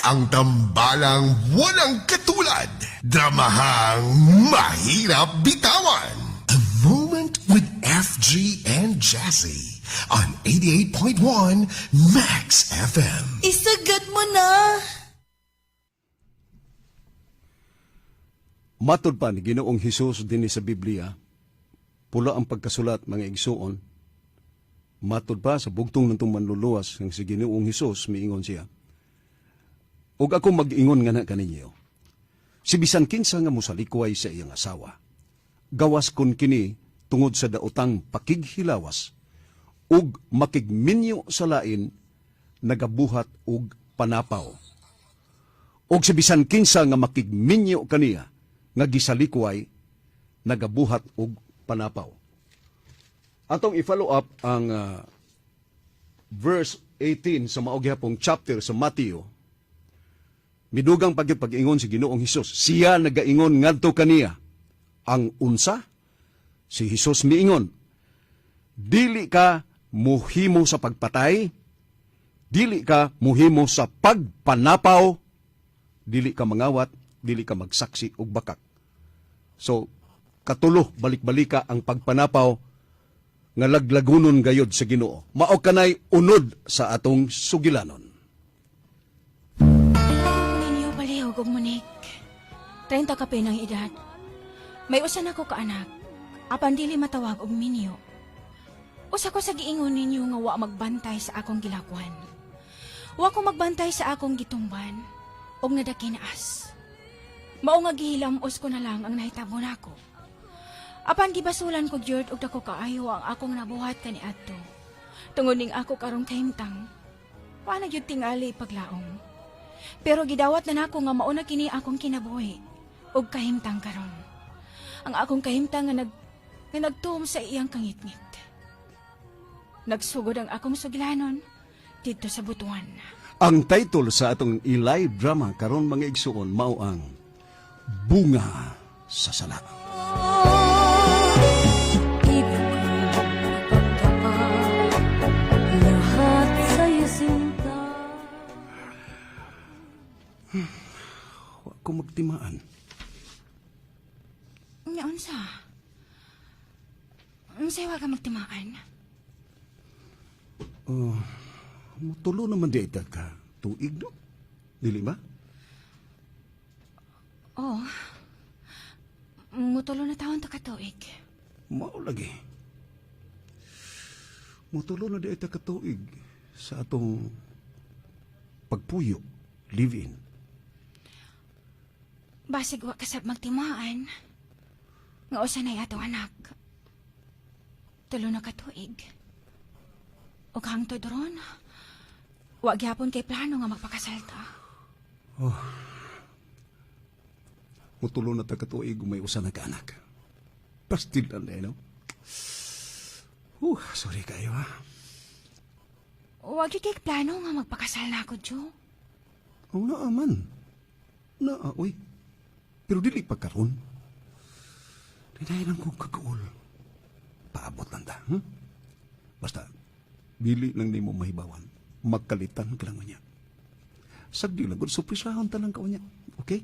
Ang tambalang walang katulad. Dramahang mahirap bitawan. A Moment with FG and Jazzy on 88.1 Max FM. Isagad mo na. Matod pa ni Ginoong Hesus dinhi sa Biblia, pula ang pagkasulat, mga igsuon. Matod pa sa bugtong ng manluluwas ng si Ginoong Hesus, miingon siya: "Ug ako mag-ingon nga na kaninyo, si bisan kinsa nga mosalikway sa iyang asawa, gawas kun kini tungod sa daotang pakighilawas, ug makigminyo sa lain, nagabuhat og panapaw. Og si bisan kinsa nga makigminyo kaniya nga gisalikway, nagabuhat og panapaw." Atong i-follow up ang verse 18 sa mao gihapong chapter sa Mateo. Midugang pagyud pag-ingon si Ginoong Hesus. Siya nagaingon ngadto kaniya. Ang unsa? Si Hesus miingon, "Dili ka muhimo sa pagpatay, dili ka muhimo sa pagpanapaw, dili ka mangawat, dili ka magsaksi og bakak." So, katulo balik-balika ang pagpanapaw nga laglagunon gayod sa Ginoo. Mao kanay unod sa atong sugilanon. Ninyo palihog og Monique. 30 ka ang edad. May usa na ko ka anak. Apan dili matawag og minyo. Usa ko sa giingon ninyo nga wa magbantay sa akong gilakwan. Wa ko magbantay sa akong gitumban og nadakinaas. Mao nga gihilamos ko na lang ang nahitabo nako. Apan gibasulan ko gyud og dako kaayo ang akong nabuhat kaniadto. Tungod ning ako karong kahimtang, wa na gyud tingali paglaom. Pero gidawat na nako nga mauna kini akong kinabuhi ug kahimtang karon. Ang akong kahimtang nga nagtuom sa iyang kangitngit. Nagsugod ang akong sugilanon didto sa Butuan. Ang title sa atong i-live drama karon, mga igsuon, mao ang Bunga sa Sala. Ibig kong ipagtapat lahat sa'yo, sinta. Wa ko magtimaan. Nya unsa? Unsay wa ka magtimaan? Mutulo naman di ita ka tuig, no? Dili ba? Oh. Mutulo na taon ta ka tuig. Mao lagi. Mutulo na di ita ka tuig sa atong pagpuyo, live-in. Basig wa ka sab magtimaan nga usa na atong anak. 3 na ka tuig. Ug hangtod ron, wa gyapon kay plano nga magpakasal ta. Mutulo na ta ka tuig ug may usa na ka anak. Pastil lang eh, no? Sorry kayo ha. Wa gyud kay plano nga magpakasal na ako, Joe. Oh, naa man. Naa, uy. Pero dili pa karon. Dinayon lang kong kagaol. Paabot lang ta? Basta, dili lang nimo mahibawan. Magkalitan ka lang niya. Sagdi lang, gud surprisahon ta lang ka niya. Okay?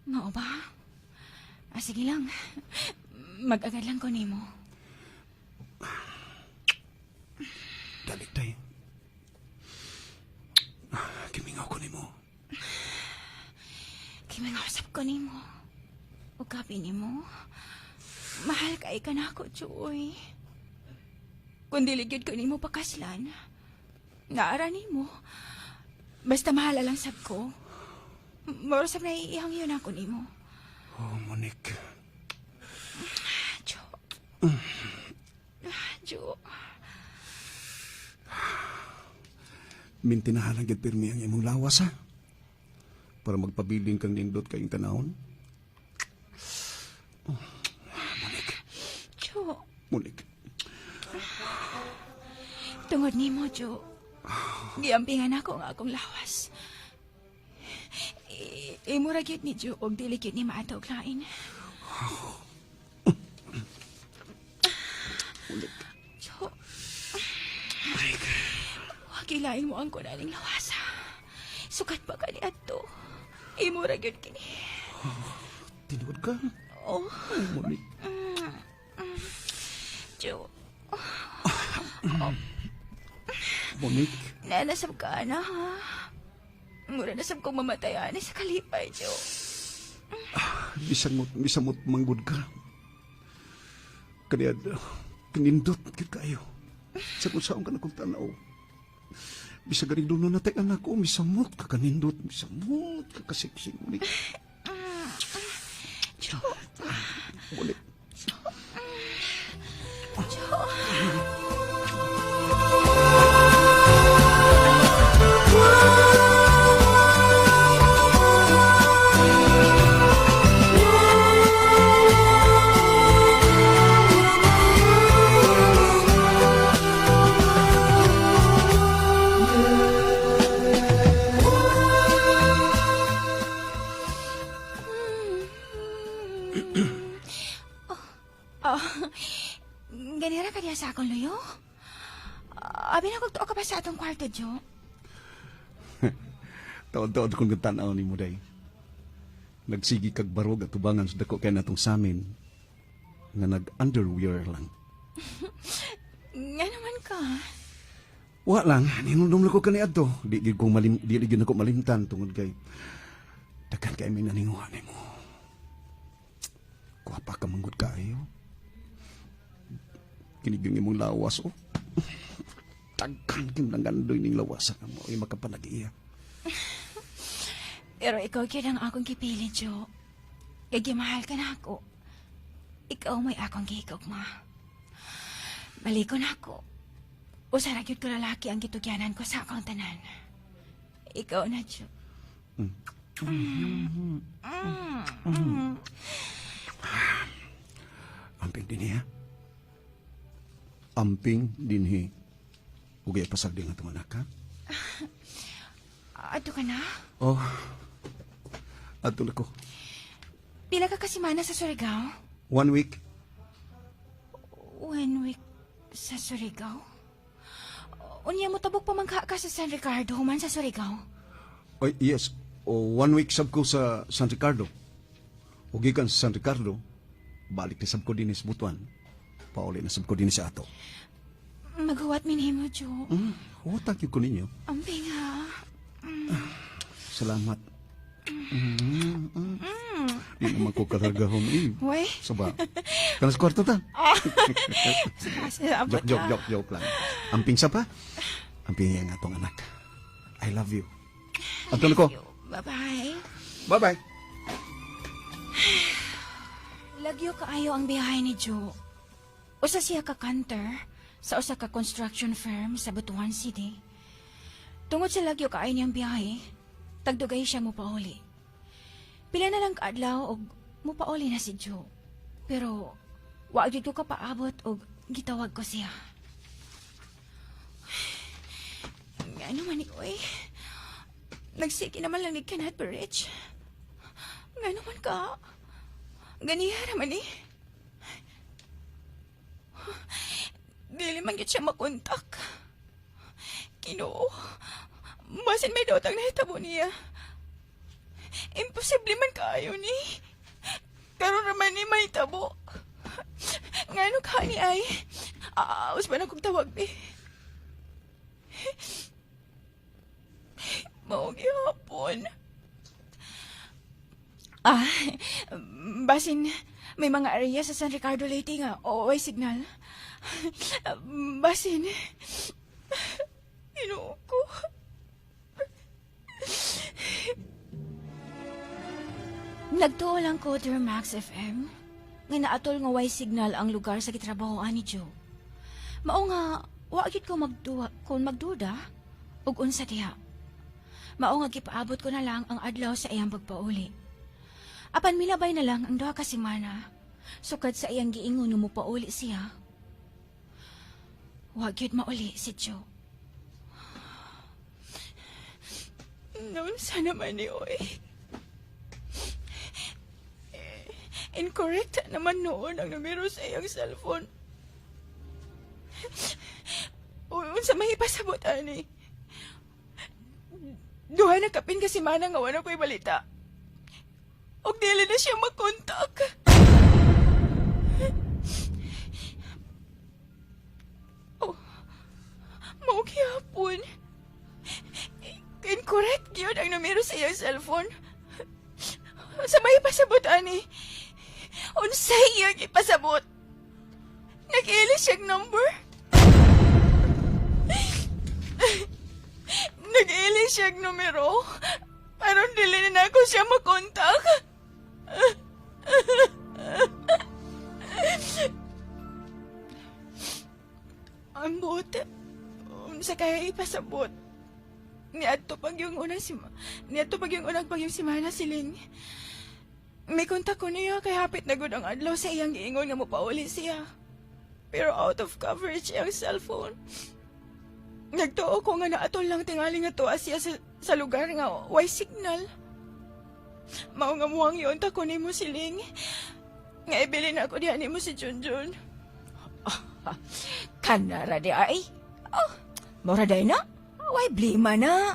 Mao ba? Ah, sige lang. Mag-agad lang ko nimo. Dali, day. Kimingaw ko nimo. Kimingaw sab ko nimo. O gabi nimo. Mahal kay ka na ako, Joy. Kung dili gyud ko nimo pakaslan, naara nimo. Basta mahala lang sab ko. Moro sab naiihang yun ako nimo. Oh, Monique. Jo. Jo. Mintinahan lang gyud pirmi ang imong lawas, ha? Para magpabiling kang nindot kayong tanahon. Oh, Monique. Jo. Monique. Tungod nimo, Jo. Giampingan ako ang akong lawas. Imo ra gyud ni Jo og dili gyud ni maadto og lain. Monique. Jo. Wa Kilain mo ang kunaning lawasa. Sukat pa kani adto. Imo ra gyud kini. Tinuod ka? Oh, Ay, Monique. Joe. Monique. Nanasab ka na, ha? Mura nasab kong mamatayan sa kalipay, Joe. Bisamot, bisamot manggod ka. Kaniya, kanindot kit kayo. Sa kung saan ka na kong tanaw. Bisag ganing doon na natay anak ko, misamot ka kanindot, misamot ka kasiksik. Monique. Joe. Monique. Joe. Oh, ganira ka diya sa akong luyo? Abi na kog tuo ka pa sa atong kwarto, Joe. Taod-taod kong tanaw ni mo day. Nagsigi kag barog at tubangan sa dako kay natong samin nga nag-underwear lang. Nga naman ka. Wa lang, ninundum ko kani adto. Di gid nako malimtan tungod kay daghan kay may naninguha nimo. Kuwapa ka manggod kaayo. Kinig yung imong lawas oh. Daghan kay nangandoy ning lawas nga mo ay makapanag-iya. Pero ikaw gyud ang akong gipili, Joe. Kay gimahal ka na ako. Ikaw may akong gihigugma. Baliko na ako. Usa ra gyud ko lalaki ang gitugyanan ko sa akong tanan. Ikaw na, Joe. Amping dinhi ha. Amping dinhi. Ugay pasagdi nga itong anak ha. Adto ka na? Oh. Adto na ko. Pila ka kasimana sa Surigao? One week. One week sa Surigao? Unya mo tabok pa man ka sa San Ricardo, human sa Surigao. Oh, yes. Oh, one week sab ko sa San Ricardo. O gikan sa San Ricardo, balik na sab ko dinhi sa Butuan. Pauli na sab ko dinhi sa ato. Maghuwat minhimo, Joe. Huwat ko ninyo. Amping ha. Salamat. Di naman ko katargahon eh. Uy. Saba. Kana sa kwarto ta. Salamat. Joke, joke, joke, joke lang. Amping sa pa. Amping ang atong anak. I love you. Adto na ko. Bye-bye. Bye-bye. Lagyo kaayo ang biyahe ni Joe. Usa siya ka kanter sa usa ka construction firm sa Butuan City. Tungod sa lagyo kaayo niyang biyahe, tagdugay siya mopauli. Pila na lang kaadlaw og mopauli na si Joe. Pero wa gyud ko kapaabot og gitawag ko siya. Ngano man ni oy? Nagsige naman lang ni cannot be rich. Ngano man ka? Ganiha naman eh. Dili man gyud siya makontak. Ginoo. Basin may dotang nahitabo niya. Imposible man kaayo ni. Karon raman ni mahitabo. Ngano ka ni ay? Aos ba na kong tawag be? Mao gihapon. Ah, basin may mga area sa San Ricardo Leyte nga oo ay signal. Basin. Ginoo ko. Nagtuo lang ko, dear Max FM, nga naatol nga way signal ang lugar sa gitrabahoan ni Joe. Mao nga, wa gyud ko magduwa, kung magduda, ug unsa diha. Mao nga gipaabot ko na lang ang adlaw sa iyang pagpauli. Apan milabay na lang ang 2 ka semana, sukad sa iyang giingon nga mopauli siya. Wa gyud mauli si Joe. Naunsa naman ni oy? Incorrect naman noon ang numero sa iyang cellphone. Uy, unsa may ipasabot ani? Duha na kapin ka semana nga wala ko'y balita. Og dili na siya makontak. Oh, mao gihapon. Incorrect gyud ang numero sa iyang cellphone. Sa may pasabot ani. Unsay iyang ipasabot? Nag-ilis siyang number. Nag-ilis siyang numero. Aron dili na ako siya makontak. Ambot. Unsa kaya ipasabot? Niadto pag yung unang pag yung simana siling. May kontak ko niya kay hapit na gud ang adlaw sa iyang giingon nga mopauli siya. Pero out of coverage iyang cellphone. Nagtuo ko nga naatol lang tingali nga tuwa siya sa lugar nga way signal. Mao nga muwang yun ta ko nimo siling. Nga ibilin ako diha nimo si Junjun. Kanara di ay. Oh, mora day na. Way blima na.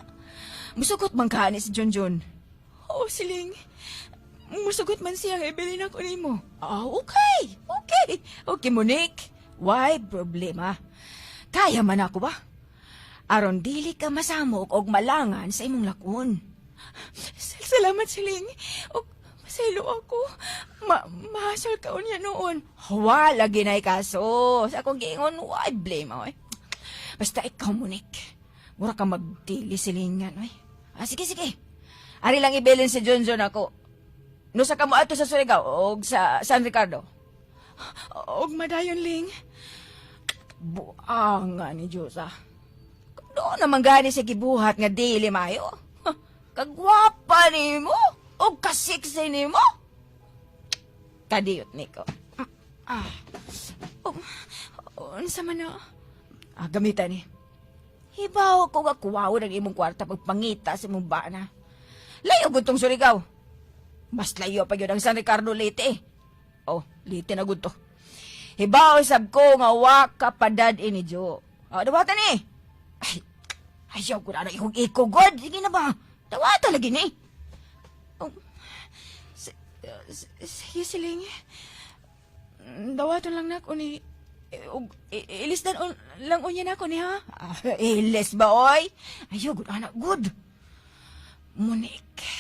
Musugot man ka ni si Junjun. Oh, siling. Musugot man siya nga ibilin ako nimo. Ah, okay. Okay. Okay, Monique. Why problema? Kaya man ako ba? Aron dili ka masamok og malangan sa imong lakon. Salamat, Siling. Og masaylo ako. Mahasol ka unya noon. Wala ginay kaso. Sa akong giingon, why blame ako eh. Basta ikaw, Monique. Mura ka magdili silingan, oy. Ah, sige, sige. Ari lang ibilin si Junjun ako. Nusa ka mo ato sa Surigao og sa San Ricardo. Og madayon, Ling. Buanga ni Diyos, ah. Doon naman gani sa gibuhat nga dili mayo. Kagwapa nimo og kasiksi nimo. Kadiyot niko. Ah. Oh, unsa man na? Ah, gamitan ni. Hibaw ko nga kuwaon ang imong kwarta pagpangita sa imong bana. Layo gud tong Surigao. Mas layo pa gyud ang San Ricardo Leyte. Oh, Leyte na gud to. Hibaw sab ko nga wa ka padad ini Jo. Ah, dawatan ni. Ay, ayaw ko na ikog iko god. Sige na ba? Dawatan lagi ni. Oh, sige siling. Dawaton lang nako ni ug ilisdan lang unya nako ni ha. Ah, ilis ba oy? Ayaw gud anak good. Monique.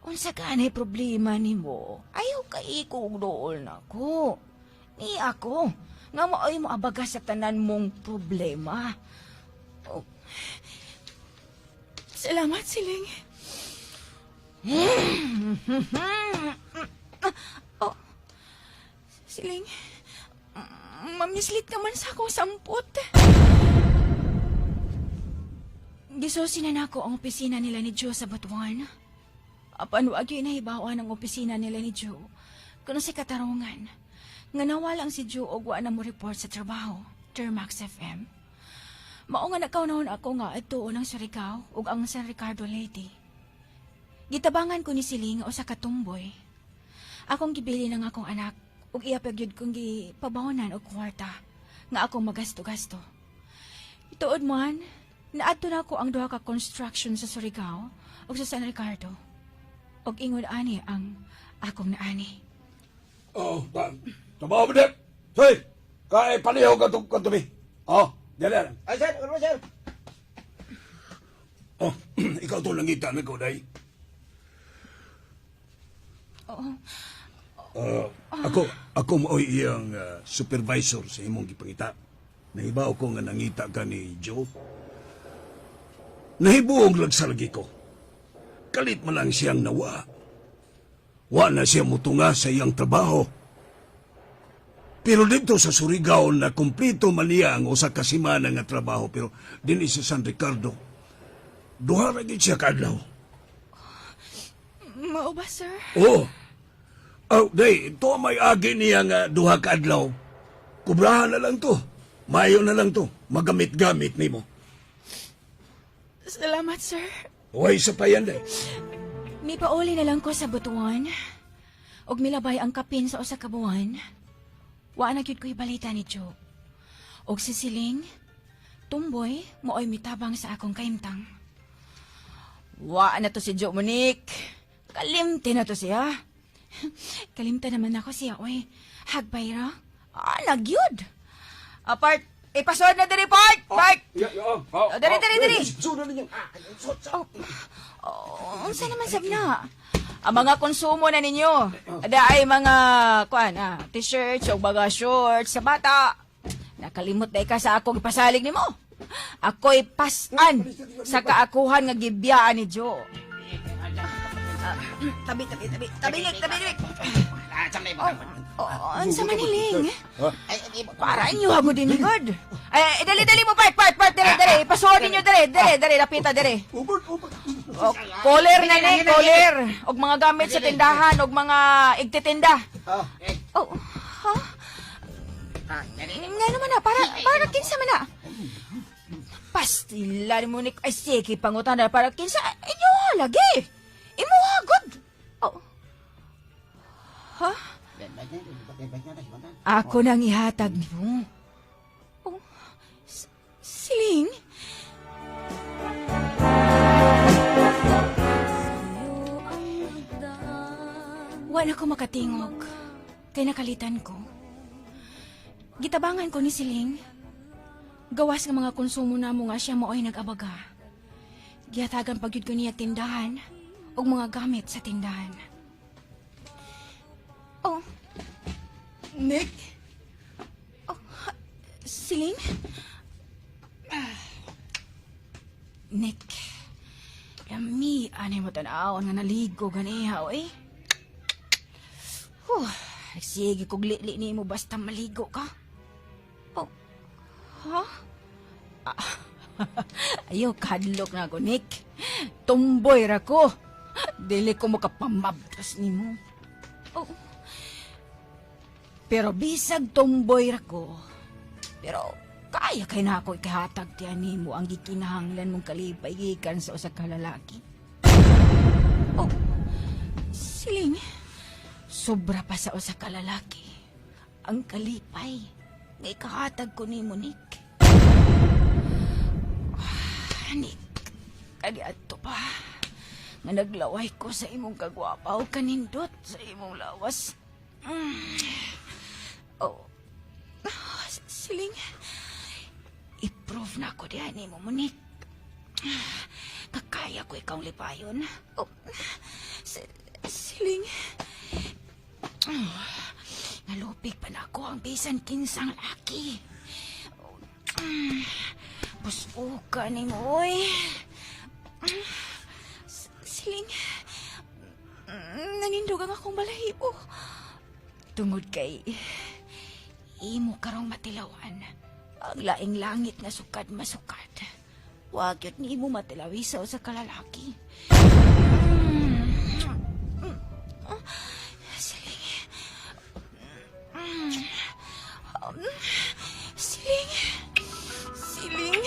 Unsa ka na problema nimo? Ayaw ka iko og dool nako. Ni ako nga maoy mo abaga sa tanan mong problema. Oh. Salamat, Siling. Oh. Siling, mamislit ka man sa akong sampot. Gisusi na nako ang opisina nila ni Joe sa Butuan. Apan wag yun nahibawan ang opisina nila ni Joe. Kuno si katarungan. Nga nawalang si Joe og wa na mo report sa trabaho, Termax FM. Mao nga nakaunahon ako nga adtuon ang Surigao ug ang San Ricardo Leyte. Gitabangan ko ni Siling usa ka tumboy. Akong gibili ng akong anak ug iya pa gyud kong gipabahonan og kwarta nga akong magasto-gasto. Ituod man, naadto na ako ang duha ka construction sa Surigao ug sa San Ricardo. Ug ingon ani ang akong naani. Oh, trabaho mo din. Hoy, kay palihog ka to. Oh, dali. Ay, sir! Ano ba, sir? Oh, ikaw to langita na ko, day. Oo. Ako mao'y iyang supervisor sa imong gipangita. Nahibaw ko nga nangita ka ni Joe. Nahibuong lagsalgi ko. Kalit man lang siyang nawa. Wa na siya mutunga sa iyang trabaho. Pero dito sa Surigao na kumplito man niya ang usa ka semana nga trabaho, pero dinhi sa San Ricardo duha ra gid siya kaadlaw. Mao ba, sir? Oo. Oh, day, to may agi niya nga duha ka adlaw. Kubrahan na lang to. Mayo na lang to. Magamit-gamit nimo. Salamat, sir. Huwag sa payan, day. Mipauli na lang ko sa Butuan. Og milabay ang kapin sa usa ka buwan. Wa na gyud ko'y balita ni Joe. Og si Siling, tumboy, mooy mitabang sa akong kaimtang. Wa na to si Jo, Monique. Kalimti na to siya. Kalimta naman ako siya, oy. Hagbay ra. Ah, nagyud. Apart, ipasod na diri, part! Part! Oh, Oh, dali, dali, dali. Sudan ninyo. Oh, oh, unsa naman sab na? Ang mga konsumo na ninyo. Ada ay mga kuan ah, t-shirts o mga shorts sa bata. Nakalimot na ka sa akong ipasalig nimo. Ako'y pasan sa kaakuhan nga gibiyaan ni Joe. Ah, tabi, tabi, tabi. Tabi, tabi, tabi. Oh, oh, unsa man hiling? Para inyo hagod din God. Ay, dali, dali mo, part, part, part, dali, dali. Ipasuod ninyo, dali, dali, dali, lapita, dali. Ubod, ubod. O, koler na ni, koler. Og mga gamit sa tindahan, og mga igtitinda. Oh, ha? Nga naman na, para kinsa man na. Pastila ni mo ni, ay sige, pangutan na, para kinsa, inyo lagi. Imo hagod. Oh. Ha? Ako nang ihatag nimo. Oh, siling? Sa'yo ang nagdaan. Wala ko makatingog. Kay nakalitan ko. Gitabangan ko ni Siling. Gawas nga mga konsumo na mo nga siya mao'y nag-abaga. Gihatagan pagyud ko niya tindahan ug mga gamit sa tindahan. Oh. Nick? Oh, Siling? Ah. Nick. Lami, anay mo tan-awon nga naligo ganiha, oy. Huh, sige kog lili ni mo basta maligo ka. Oh, ha? Ah, ayaw, kadlok na ako, Nick. Tumboy ra ko. Dili ko makapamabtas nimo. Oh. Pero bisag tumboy ra ko. Pero kaya kay na ako ikahatag tiyan nimo ang gikinahanglan mong kalipay gikan sa usa ka lalaki. Oh, siling. Sobra pa sa usa ka lalaki. Ang kalipay nga ikahatag ko nimo, Nick. Ah, Nick, kaniadto pa. Nga naglaway ko sa imong kagwapa o kanindot sa imong lawas. Oh. Ah, siling. I-prove na ako diha nimo, Monique. Kakaya ko ikaw lipayon. Oh. Siling. Nalupig pa na ako ang bisan kinsang laki. Oh, Busuka ni mo, oy. Siling. Nanindog ang akong balahibo. Tungod kay imo karong matilawan. Ang laing langit nga sukad masukad. Wag yun ni imo matilawi sa usa ka lalaki. Siling. Siling. Siling.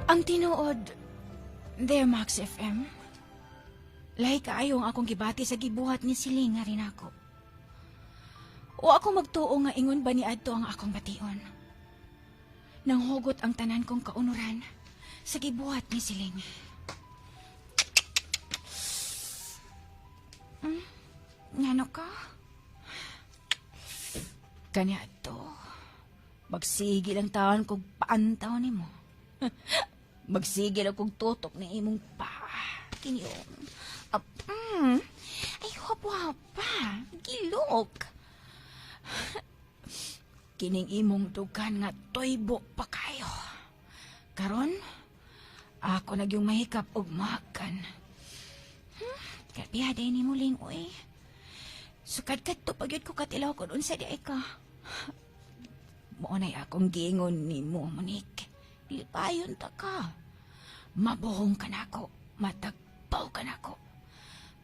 Ang tinuod, there Max FM. Lahi kaayo ang akong gibati sa gibuhat ni Siling nga rin ako. O ako magtuo nga ingon ba ni adto ang akong bation. Nanghugot ang tanan kong kaunuran sa gibuhat ni Siling. Ngano ka? Kanya adto. Magsige lang taon kog paantaw nimo. Magsige lang kog tutok ni imong paa. Kiniong. Ap, Ay, wapa. Gilok. Kining imong dugan nga tuybo pa kayo. Karon, ako nagyong mahikap og makan. Kalbiha day ni muling, uy. Sukad kadto pagyud ko katilaw kon unsa di ay ka. Mao nay akong giingon nimo, Monique. Lipayon ta ka. Mabuhong ka nako, matagpaw ka nako.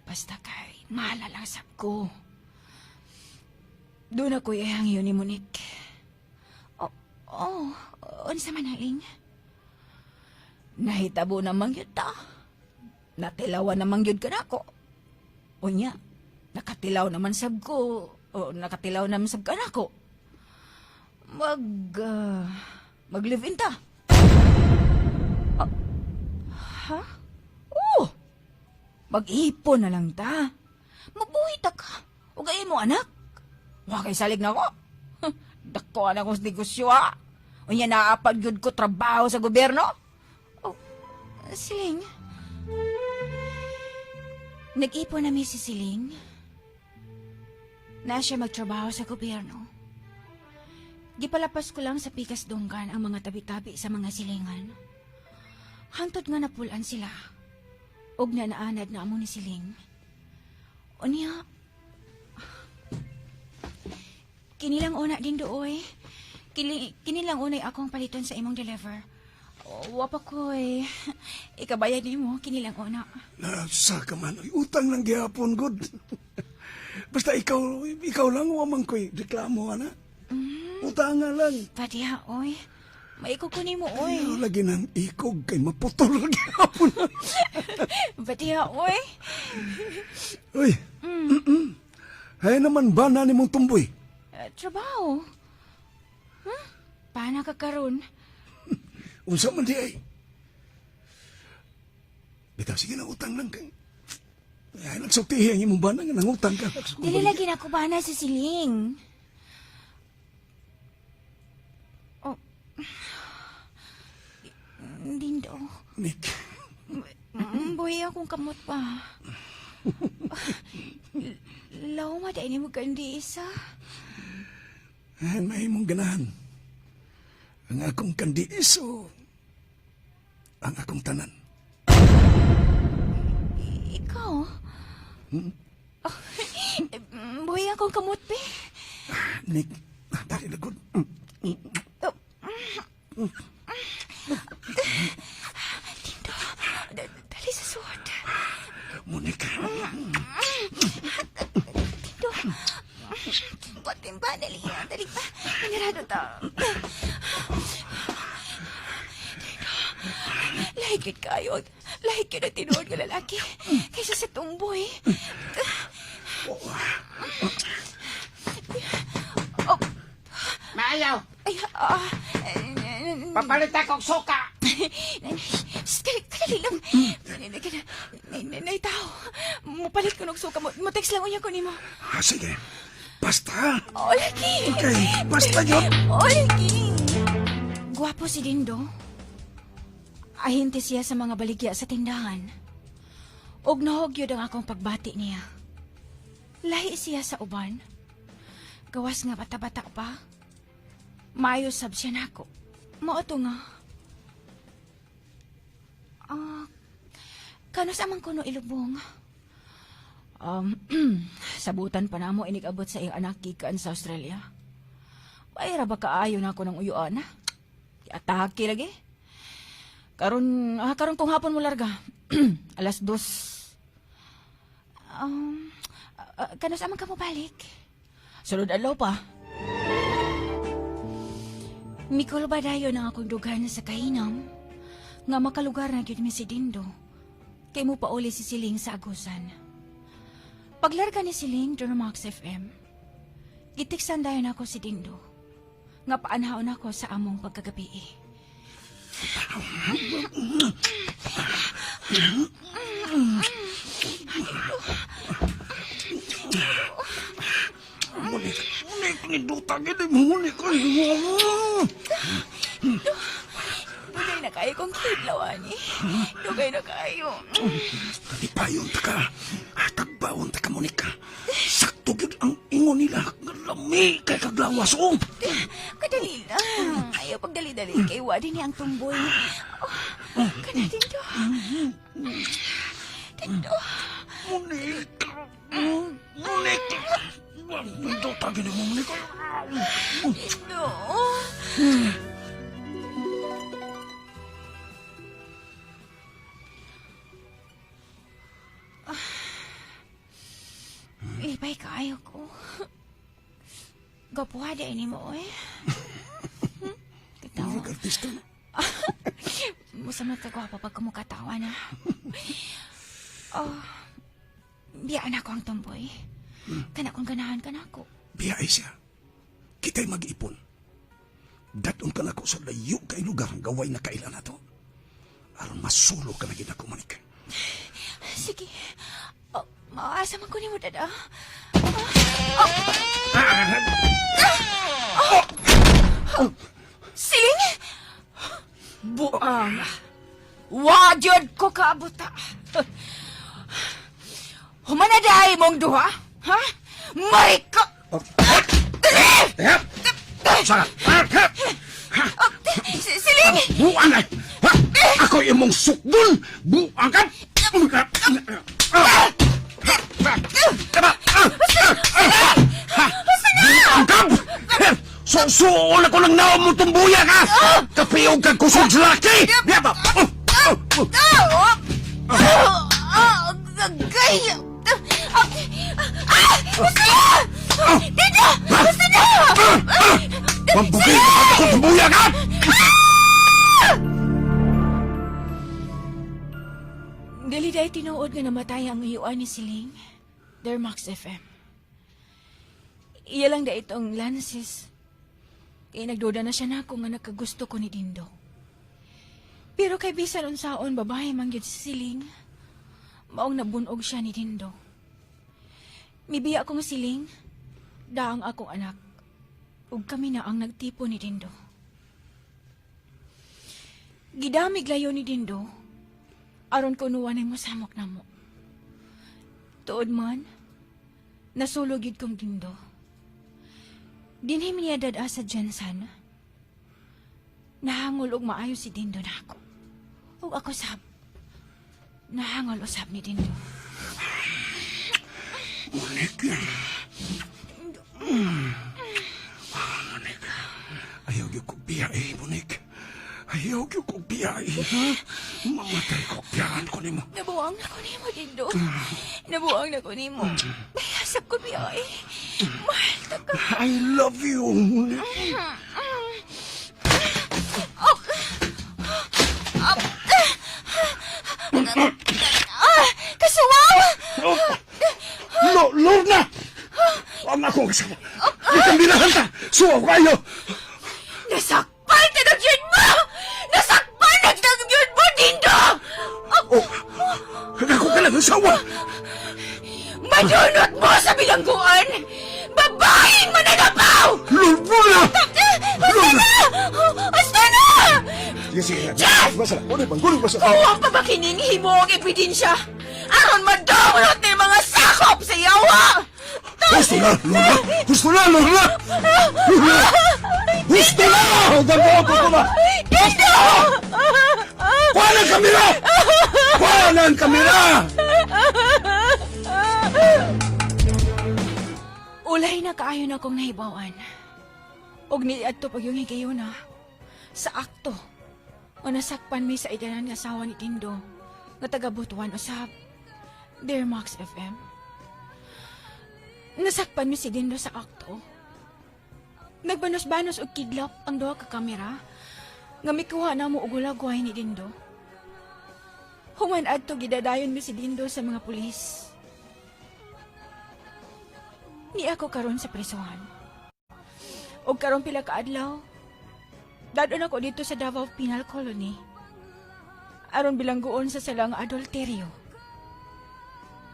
Basta kay mahal lang sab ko. Doon ako ihang yun ni Monique. Oh, oh, unsa man haling? Nahitabo namang yun ta. Natilawan namang yun ka nako. Unya, nakatilaw naman sab ko. O, nakatilaw naman sab ka nako. Mag live-in ta. Ah, ha? Oh! Mag-ipon na lang ta. Mabuhi ta ka. O gay mo anak. Wa kay salig na ko. Dako na akong negosyo ha. Unya naapad gyud ko trabaho sa gobyerno. Oh, Siling. Nag-ipon na mi si Siling. Na siya magtrabaho sa gobyerno. Gipalapas ko lang sa pikas dunggan ang mga tabi-tabi sa mga silingan. Hantod nga napulan sila. Og na naanad na amo ni Siling. Unya, kinilang una din dooy. Kinilang unay akong paliton sa imong deliver. O, wa pa ko'y ikabayad nimo kinilang una. Nasa ka man, oy, utang lang gihapon, good. Basta ikaw, ikaw lang, wa man ko'y reklamo, ana. Utang nga lang. Padiha, oy. Maikog ko nimo, oy. Ayaw lagi ng ikog kay maputol lagi hapon. Padiha, oy. Uy, Hay naman ba na nimong tumboy? Trabaho. Huh? Paano ka karon? Unsa man di ay? Bitaw, sige na, utang lang kay. Ay, nagsultihi ang imong bana nga nangutang ka. Dili lagi na ko bana sa siling. Oh. Dindo. Nick, Buhi akong kamot pa. Law ma dahil mo kandi isa. ay, may imong ganahan. Ang akong kandiis o ang akong tanan. Ikaw? Oh, buhi akong kamot, be. Nick, dali na gud. Oh. Dindo, dali sa suot. Monica. Dindo. Patin pa, dali. Dali pa. Manirado ta. Dindo, lahigit kayo. Lahigit na tinuod nga lalaki. Kaysa sa tumboy. Oh, Maayaw! ay, ah. Papalit akong suka! Kadali lang. Nay, tao. Mupalit ko nog suka mo. Mo-text lang unya ko nimo. Ah, sige. Basta. Oh, lagi. Okay, basta yun. Oh, lagi. Gwapo si Dindo. Ahinte siya sa mga baligya sa tindahan. Og nahog yun ang akong pagbati niya. Lahi siya sa uban. Gawas nga bata-bata pa. Maayo sab siya nako. Mao to nga. Ah, kanus amang kuno ilubong. Sabutan pa namo inig-abot sa iyang anak gikan sa Australia. Bayra ba kaayo na ako ng uyuan, ha? Atake lagi. Karon kung hapon mo larga. 2:00. Kanus amang ka mo balik? Sulod adlaw pa. Mikol ba dayon ang akong dughan sa kahinam? Nga makalugar na gyud mi si Dindo. Kay mo pauli si Siling sa Agusan. Paglarga ni Siling doon Max FM, gitiksan dayon ako si Dindo. Nga paanhaon ako sa among pagkagabi. Monique, Monique, ninduta gini mo, Monique. Dugay na kayo kong kidlawan eh. Dugay na kayo. Kalipayon ta ka. Tagbaon ta ka, Monica. Sakto gyud ang ingon nila. Lami kay kaglawas, oh. Kadali lang. Ayaw pagdali-dali. Kay wa din niya ang tumboy. Oh, kana Dindo. Dindo. Monica. Monica. Ninduta gini mo, Monica. Dindo. Ilbay kaayo ko. Gapuha di ni mo eh. Katawa. Murag artista na. Imo sa mga kagwapa pag kumukatawa na. Oh, biyaan ako ang tomboy. Kana kung ganahan ka na ako. Biyay siya. Kita'y mag-ipon. Daton ka na ko sa layo kay lugar ang gaway na kailan na to. Aron masulo ka na gid ako, Monique. Sige. Oh, maasa man ko nimo, dada. Oh. Siling! Buang! Wadyod ko kaabuta! Humanaday mong duha! Ha? Marika! Teka! Sara! Siling! Buang ay! Ha? Ako imong sukdon! Buang ka! Buang ka! Susuon ako ng naom mo tumbuya ka! Kapiyog ka kusog sa laki! Biya ba? Oh! Oh! Gay! Ah! Basta na! Dito! Basta na! Pambugay ka ako tumbuya ka! Dili dahil tinuod nga namatay ang iyuan ni Siling, Dermax FM. Iya lang da itong Lances. Kaya nagduda na siya na ako nga nakagusto ko ni Dindo. Pero kay bisan unsaon babae man gyud si Siling, maong nabunog siya ni Dindo. Mibiya akong Siling, daang akong anak, ug kami na ang nagtipo ni Dindo. Gidamig layo ni Dindo, aron kunuan ay mosamok na mo. Tuod man, nasulog yun kong Dindo. Dinhi mi niya dad sa Jensen. Nahangol og maayo si Dindo na ako. Ug ako sab. Nahangol usab ni Dindo. Monique. Monique. Ayaw gyud ko biyahe, Monique. Ayaw gyud ko biyahe, ha? Mamatay ko, biyahan ko nimo. Nabuang na ko nimo, Dindo. Nabuang na ko nimo. Bayasap ko biya eh. Mahal ta ka. I love you, Monique. Ah, kasuwaw! Oh. Lorna! Ang akong asawa. Ikambinahan ta! Suwaw kayo! Nasakpan na nagyun mo! Nasakpan na nagyun mo, Dindo! Oh, ako ka lang asawa! Madunot mo sa bilangguan! Babaeng mananapaw! Lorna! Basta na! Basta na! Sige, sige. Jeff! Basa, kunin bang, kunin basa. Kuwang pa ba kining himo ang ebidensya? Aron madamot ni mga sakop sa yawa! Gusto na, Lorna! Gusto na, Lorna! Lorna! Gusto na! Damo ko na! Dindo! Kuha ng kamera! Kuha ng kamera! Ulay na kaayo na akong nahibawan. Og niadto pag yung higayuna. Sa akto. O nasakpan mi sa idanan nga asawa ni Tindo. Nga taga Butuan usab. Dear Max FM. Nasakpan mi si Dindo sa akto. Nagbanos-banos og kidlap ang duha ka kamera. Nga mikuha na mo og hulagway ni Dindo. Human adto gidadayon mi si Dindo sa mga pulis. Ni ako karon sa presohan. Og karon pila ka adlaw. Dadon ako dito sa Davao Penal Colony. Aron bilanggoon sa salang adulteryo.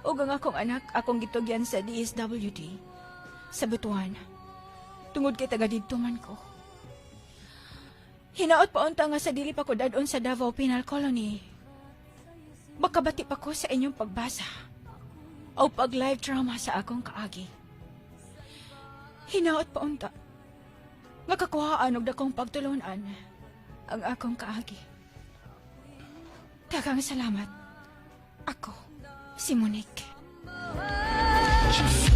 Og ang akong anak akong gitugyan sa DSWD sa Butuan. Tungod kay taga didto man ko. Hinaot pa unta nga sa dili pa ko dadon sa Davao Penal Colony. Makabati pa ko sa inyong pagbasa o pag live drama sa akong kaagi. Hinaot pa unta. Nga kakuhaan og dakong pagtulunan ang akong kaagi. Daghang salamat. Ako, si Monique. Jeff.